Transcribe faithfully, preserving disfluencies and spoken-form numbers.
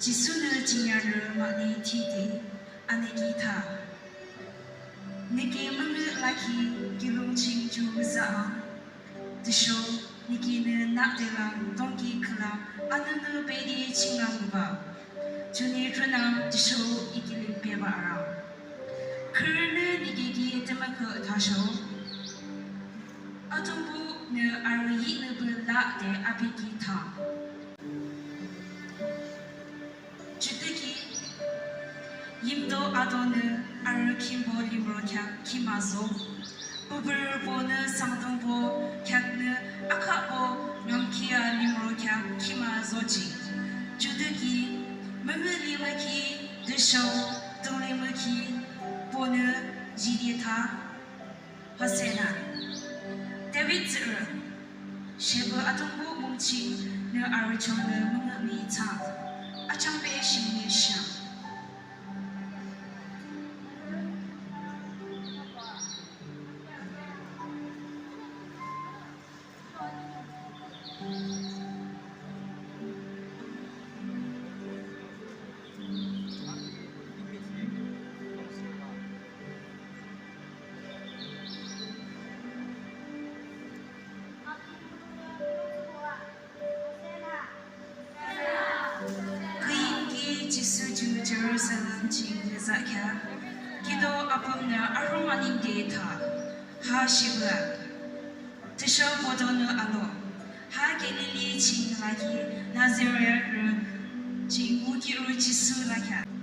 Jisunü jingyanrü mahne thide anüki tha, nü ki müngüh lakhi kiulong ching ju yüzahang. Tüsho nü ki nü nahde lang dongki khülang anünü bede ching lang yübah, junü trünang tüsho I kilim bebah arang. Khürünü nü ki ki tümükhüh thasho, Atungpuhnü arü yihnüpü lah de api ki tha. Judüki yimto atonü arü khimbo limro kheak khima zo, püpürübonü sangdungbo kheaknü akhahbo ngamkhia limro kheak khima zojih. Judüki müngüh limükhi tüsho tunglimükhi bonü zhide tha, Hosana! David Tsührü, shepü Atungpuh mung chingnü arüchonü müngühmühi thsang. Achangbe shingnü shang. Küyimki Jisu ju Jirusalem ching yüzahkhea, kiuto apümnü arung anengde tha, ha shepü a. Tüsho botonü alo, ha Galili ching lakhi Nazaretrü ching wukihrü Jisu lakheah.